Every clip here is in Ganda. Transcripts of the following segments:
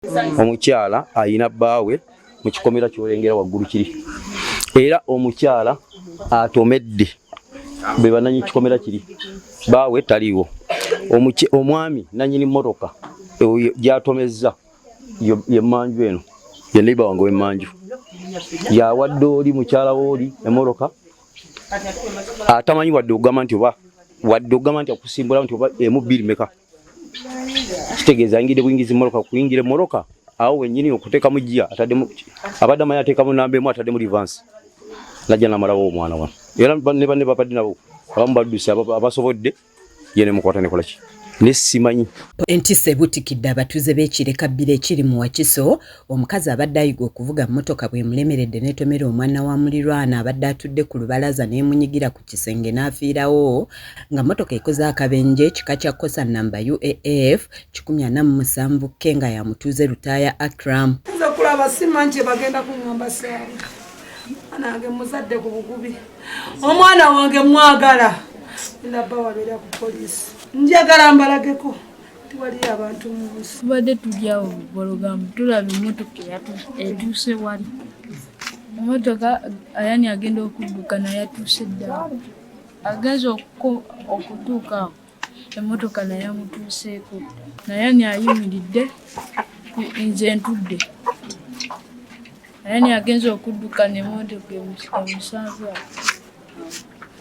Omukyala ayina bbaawe mu kikomera ky'olengera waggulu kiri, era omukyala atomedde be bananyi kikomera kiri, bbaawe taliiwo. Omwami nanyini mmotoka gyatomezza yemmanju eno, ye neighbor wange w'emmanju, yawadde oli mukyala wooli emmotoka atamanyi wadde okugamba nti oba wadde okugamba nti akusimbula nti oba emu bbiri meka. Kitegeeza ayingidde buyingizi mmotoka, kuyingira emmotoka awo wennyini okuteekamu ggiya, ataddemu, abadde amanyi ateekamu namba emu, ataddemu reverse, najja namalawo omwana wano. Era ne banne babadde nabo abamu badduse, abasobodde ye nemukwata nekola ki ne simanyi. Entiisa ebuutikidde abatuuze b'e Kireka Bbira ekiri mu Wakiso, omukazi abadde ayiga okuvuga mmotoka bw'emulemeredde n'etomera omwana wa mulirwana abadde atudde ku lubalaza n'emunyigira ku kisenge n'afiirawo nga mmotoka ekoze akabenje kika kya Kosa nnamba UAF 147 K nga ya mutuuze Lutaaya Akram. Nze kulaba simanyi kye bagenda kuŋŋamba saawa. Omwana wange muzadde ku bugubi, omwana wange mwagala, ndabba wabeera ku poliisi, njagala mbalageko tiwaliyo abantu mu nsi. Tubadde tuli awo bubologamu, tulaba emmotoka etuuse wali, emmotoka ayani agenda okudduka naye atuuse ddala, agenze okutuuka awo emmotoka naye amutuuseeko, naye ani ayimiridde, nze ntudde, naye ani agenze okudduka n'emmotoka emusanze awo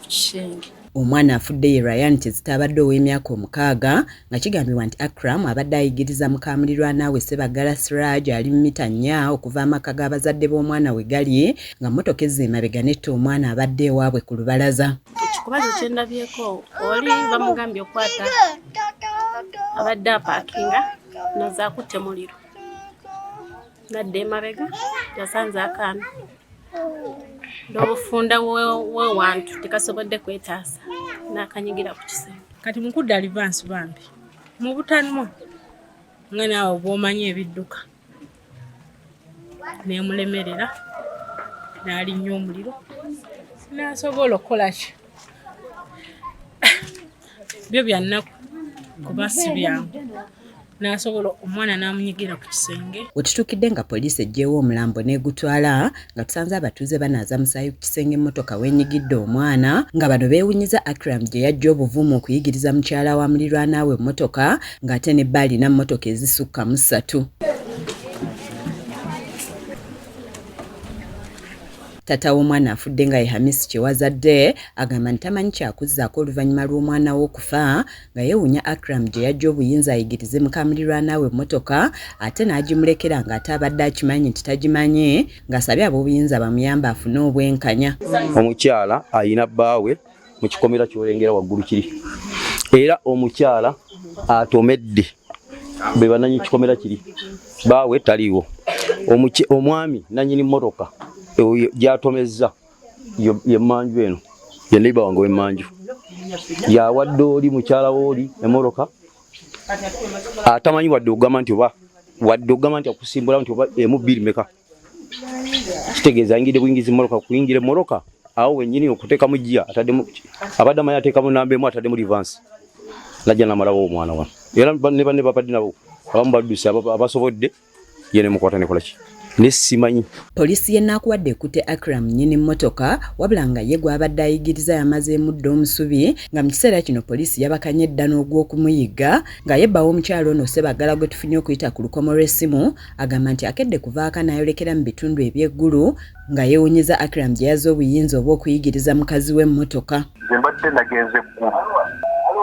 ku kisenge. Omwana afudde ye Ryan Kizito abadde ow'emyaka 6 nga kigambibwa nti Akram abadde ayigiriza mukamulirwana we Ssebaggala Siraj ali mu mita 4 okuva amaka g'abazadde b'omwana we gali nga mmotoka ezza emabega n'etta omwana abadde ewaabwe ku lubalaza. Ekikubazo kye ndabyeko, oli bamugambye okukwata abadde apaakinga noza akutte muliro, nadda emabega yasanze akaana n'obufunda wewantu tekasobodde kwetaasa n'akanyigira ku kisenge. Kati mukudda reverse bambi mu butanwa nga naawe bw'omanyi ebidduka neemulemerera n'alinnya omuliro n'asobola okukola ki byo bya nnaku kuba si byangu, n'asobola omwana n'amunyigira ku kisenge. Wetutuukidde nga poliisi eggyeewo omulambo n'egutwala nga tusanze abatuuze banaaza musaayi ku kisenge emmotoka weenyigidde omwana, nga bano beewunyiza Akram gye yaggya obuvumu okuyigiriza mukyala wa mulirwana we emmotoka ng'ate ne bba alina mmotoka ezisukka mu ssatu. Taata w'omwana afudde nga ye Hamisi Kyewazadde agamba nti tamanyi kyakuzzaako oluvannyuma lw'omwana we okufa nga yeewuunya Akram gye yaggya obuyinza ayigirize mukamulirwana we emmotoka ate n'agimulekera ng'ate abadde akimanyi nti tagimanyi, ng'asabye ab'obuyinza bamuyambe afune obwenkanya. Omukyala ayina bbaawe mu kikomera ky'olengera waggulu kiri, era omukyala atomedde be bananyi kikomera kiri, bbaawe taliiwo. Omwami nanyini mmotoka gyatomezza yemmanju eno, ye neighbor wange w'emmanju, yawadde oli mukyala wooli emmotoka atamanyi wadde okugamba nti oba wadde okugamba nti akusimbula nti oba emu bbiri meka. Kitegeeza ayingidde buyingizi mmotoka, kuyingira emmotoka awo wennyini okuteekamu ggiya, ataddemu, abadde amanyi ateekamu namba emu, ataddemu reverse, najja namalawo omwana wano. Era ne banne babadde nabo abamu badduse, abasobodde ye nemukwata nekola ki ne simanyi. Poliisi y'e Nakuwadde ekutte Akram nnyini mmotoka wabula nga ye gw'abadde ayigiriza yamazeemu dda omusubi, nga mu kiseera kino poliisi yabakanye dda n'ogw'okumuyigga nga ye bba w'omukyala ono Ssebaggala gwe tufunye okuyita ku lukomo lw'essimu agamba nti akedde kuvaako n'ayolekera mu bitundu eby'eggulu nga yeewunyiza Akram gye yazze obuyinza obw'okuyigiriza mukazi we emmotoka. Nze mbadde nagenze Ggulu,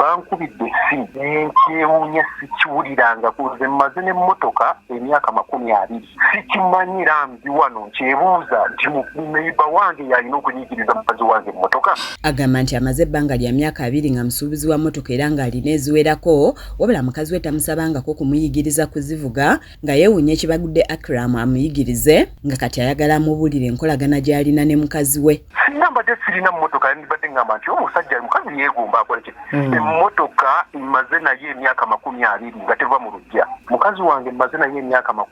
bankubidde essimu ne nkyewuunya, sikiwulirangako. Nze mmaze n'emmotoka emyaka 20, sikimanyi era ndi wano nkyebuuza nti neighbor wange y'alina okunyigiriza mukazi wange emmotoka. Agamba nti amaze ebbanga lya myaka 20 nga musuubuzi wa mmotoka era ng'alina eziwerako, wabula mukazi we tamusabangako kumuyigiriza kuzivuga, nga yeewuunya ekibagudde Akram amuyigirize nga kati ayagala amubuulire enkolagana gy'alina ne mukazi we. Singa mbadde sirina mmotoka yandibadde ngamba nti omusajja mukazi yeegomba akole ki. Emmotoka mmaze naye emyaka 20 nga teva mu luggya. Mukazi wange mmaze naye emyaka 18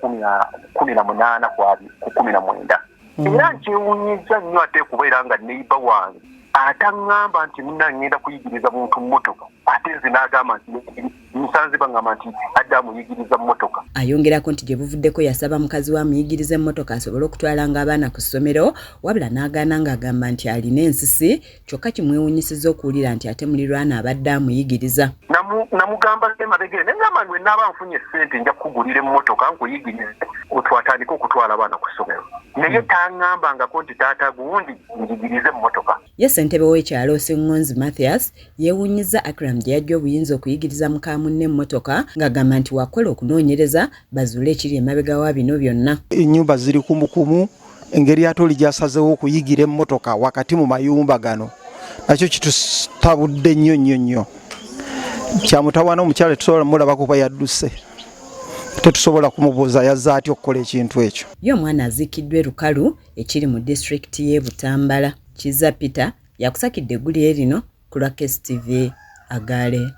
ku 19. Era nkyewuunyizza nnyo ate kubeera nga neighbor wange ataŋŋamba nti munnange ngenda kuyigiriza muntu mmotoka. Ate nze n'agamba nti nsanze baŋŋamba nti adde amuyigiriza mmotoka. Ayongerako nti gye buvuddeko yasaba mukazi we amuyigirize emmotoka asobole okutwalanga abaana ku ssomero wabula n'agaana ng'agamba nti alina ensisi kyokka kimwewuunyisizza okuwulira nti ate mulirwana abadde amuyigiriza. Namugamba emabega ne ngamba nti bwe naaba nfunye ssente nja kukugulira emmotoka nkuyigirize otwatandike okutwala abaana ku ssomero naye taŋŋambangako nti taata gundi njigirize emmotoka. Ye ssentebe w'ekyalo Ssengonzi Mathias yeewuunyizza Akram gye yaggye obuyinza okuyigiriza muka munne emmotoka ng'agamba nti waakukola okunoonyereza bazuule ekiri emabega wa bino byonna. Ennyumba ziri kumukumu, engeri ate oli gy'asazeewo okuyigira emmotoka wakati mu mayumba gano nakyo kitutabudde nnyo nnyo nnyo. Kyamutawaana omukyala tetusobola mulabako kuba yadduse, tetusobola kumubuuza yazze atya okukola ekintu ekyo. Ye omwana aziikiddwa e Lukalu ekiri mu disitulikiti y'e Butambala. Kizza Peter yakusakidde eggulire lino ku lwa KSTV Agaale.